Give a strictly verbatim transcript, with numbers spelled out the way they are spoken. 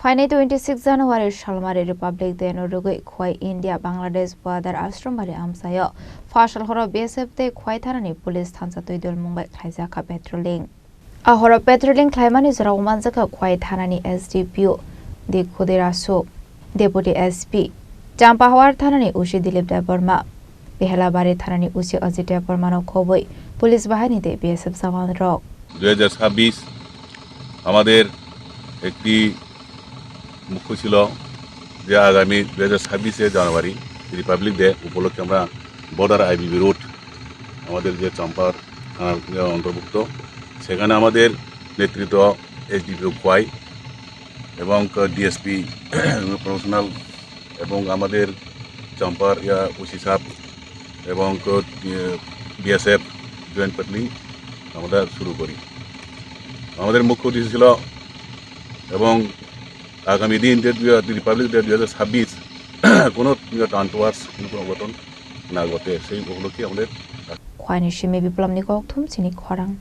Phainai twenty six January salmari Republic Day no rwgwi Khwai India Bangladesh border Ashram Bari amchaio phasal horo B S F tei Khwai thanani police thansa twi dol mung bai khlaijak kha patrolling. A horo patrolling khlaimani jorao manjakha Khwai thanani S D P O Dikhudi Rasu, Deputy S P, Champahawar thanani O C Dilip Debbarma, Behelabari thanani O C Ajit Debbarmano khobwi police bahini tei B S F jawan rok. দুই হাজার ছাব্বিশ আমাদের একটি মুখ্য ছিল যে আগামী দুই হাজার ছাব্বিশে জানুয়ারি রিপাবলিক ডে উপলক্ষে আমরা বর্ডার আইবিবি রোড, আমাদের যে চাম্পার থানার অন্তর্ভুক্ত, সেখানে আমাদের নেতৃত্ব এসডিপিও খোয়াই এবং ডিএসপি প্রফেশনাল এবং আমাদের চাম্পার ইয়া ওসি সাহেব এবং বিএসএফ জয়েন্ট প্যাট্রোলিং আমরা শুরু করি। আমাদের মুখ্য উদ্দেশ্য ছিল এবং আগামী দিন যে রিপাবলিক ডে দুই হাজার ছাব্বিশ কোনো টান টুয়ার্স কোনো কোনো অঘটন না ঘটে, সেই উপলক্ষে আমাদের Khwaini simi Biplomni kokthum chini khorang.